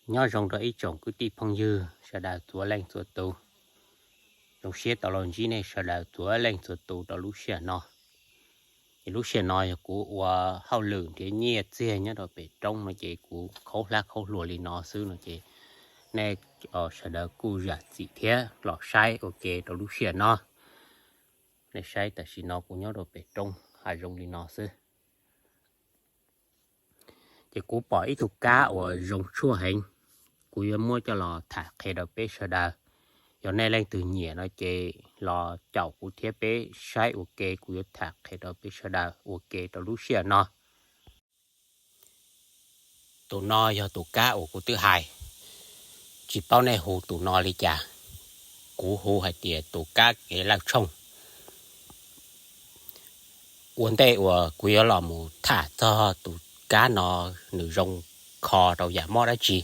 Nyob zoo rau ib tsoom kwv tij phooj ywg sawv daws txhua leej txhua tus. Zoo siab tau los ntsib nej sawv daws txhua leej txhua tus rau lub sij hawm no. Ces lub sij hawm no yog kuv ua hauj lwm nrhiav nyiaj txiag nyob rau pem roob no ces kuv khaub hlab khaub hluas li no xwb no ces nej sawv daws kuj zam txim thiab los saib ua ke rau lub sij hawm no. Nej saib tam sim no kuv nyob rau pem roob hav zoov li no xwb. Ces kuv pom ib tug kab uas zoo tshuaj heev, kuv yuav muab coj los tham qhia rau peb sawv daws. Yog nej leej twg nyiam no ces los caum kuv thiab peb saib ua ke, kuv yuav tham qhia rau peb sawv daws ua ke rau lub sij hawm no. Tus no yog tus kab uas kuv twb hais, tsis paub nej hu tus no li cas, kuv hu hais tias tus kab kev lawj tshooj. Ua ntej uas kuv yuav los mus tham txog tus kab no nws zoo kho rau yam mob dab tsi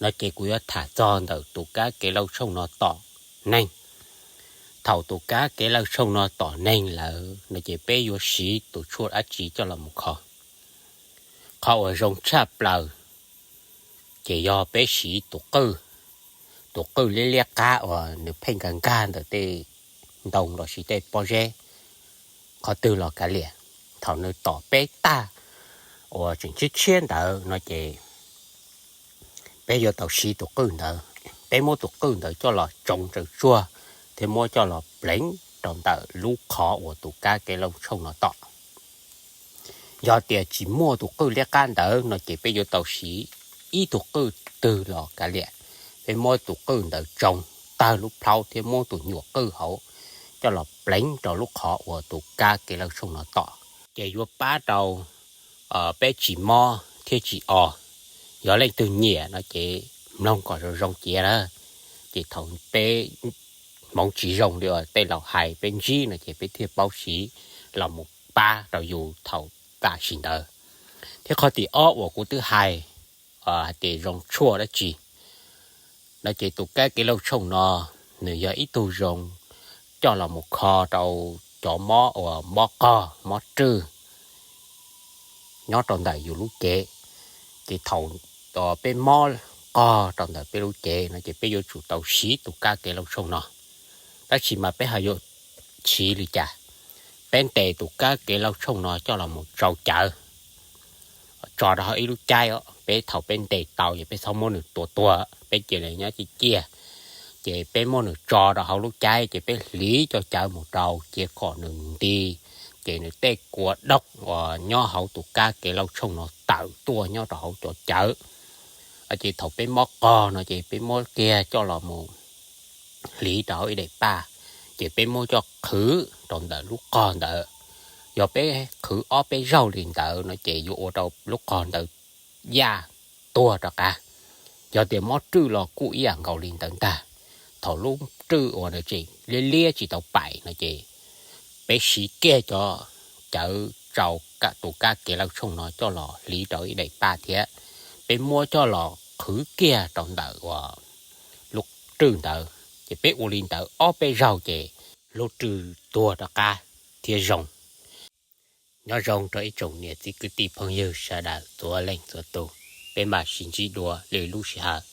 no ces kuv yuav tham txog ntawm tus kab kev lawj tshooj no tom neeg. Thaum tus kab kev lawj tshooj no tom neeg lawm no ces peb yuav siv tus tshuaj dab tsi coj los mus kho? Qhov uas zoo tshaj plaws ces yog peb siv tus qwj, tus qwj liab liab qab uas nws pheej nkag nkag ntawm tej ntoo lossis tej pob zeb qhov twg los kav liam. Thaum nws tom peb tag uas tseem tshiab tshiab ntawd no ces peb yuav tau siv tus qwj ntawd. Peb muab tus qwj ntawd coj los tsoov tsaws tsuag thiab muab coj los pleev rau ntawm lub qhov uas tus kab kev lawj tshooj no tom. Yog tias tsis muaj tus qwj liab qab ntawd no ces peb yuav tau siv ib tug qwj twg los kav liam. Peb muab tus qwj ntawd tsoov tawg lub plhaub thiab muab tus nyuam qwj hauv coj los pleev rau lub qhov uas tus kab kev lawj tshooj no tom, ces yuav pab rau peb tsis mob thiab tsis o. Yog leej twg nyiam no ces mloog kom zoo zoo cia na, ces thaum peb hmoov tsis zoo li uas tej laus hais peb ntsib no ces peb thiaj paub siv los mus pab rau yus thaum tam sim ntawd. Thiab qhov tim ob uas kuv twb hais hais tias zoo tshuaj dab tsi no ces tus kab kev lawj tshooj no nws yog ib tug zoo coj los mus kho rau cov mob uas mob qog mob rwj nyob rau ntawm yus lub cev. Ces thaum peb mob qog rau ntawm peb lub cev no ces peb yuav tsum tau siv tus kab kev lawj tshooj no. Tab sis mas peb ho yuav siv li cas? Peb ntes tus kab kev lawj tshooj no coj los mus tsau cawv, tso rau hauv ib lub caij. Peb thaum peb ntes tau ces peb txhob muab nws tua tuag, peb cia li nyob ciaj ciaj. Ces peb muab nws tso rau hauv lub caij ces peb hliv cov cawv mus rau cia kom nws nti, ces nws tej kua doog uas nyob hauv tus kab kev lawj tshooj no tawm tuaj nyob rau hauv cov cawv. Ces thaum peb mob qog no ces peb muab kiag coj los mus hliv rau hauv ib daim paj, ces peb muab coj qhwv rau ntawm lub qog ntawd. Yog peb qhwv ob peb zaug li ntawd no ces yuav ua rau lub qog ntawd yaj tuag rov qab. Yog tias mob rwj los kuj ib yam nkaus li ntawd ntag. Thaum lub rwj uas nws tseem liab liab tsis tau paim no ces peb siv kiag cov cawv tsau tus kab kev lawj tshooj no coj los hliv rau ib daim paj thiab peb muab coj los qhwv kiag rau ntawm uas lub rwj ntawd. Ces peb ua li ntawd ob peb zaug ces lub rwj tuag rov qab thiab zoo. Nyob zoo rau ib tsoom niam txiv kwv tij phooj ywg sawv daws txhua leej txhua tus, peb mam sib ntsib dua lwm lub sij hawm.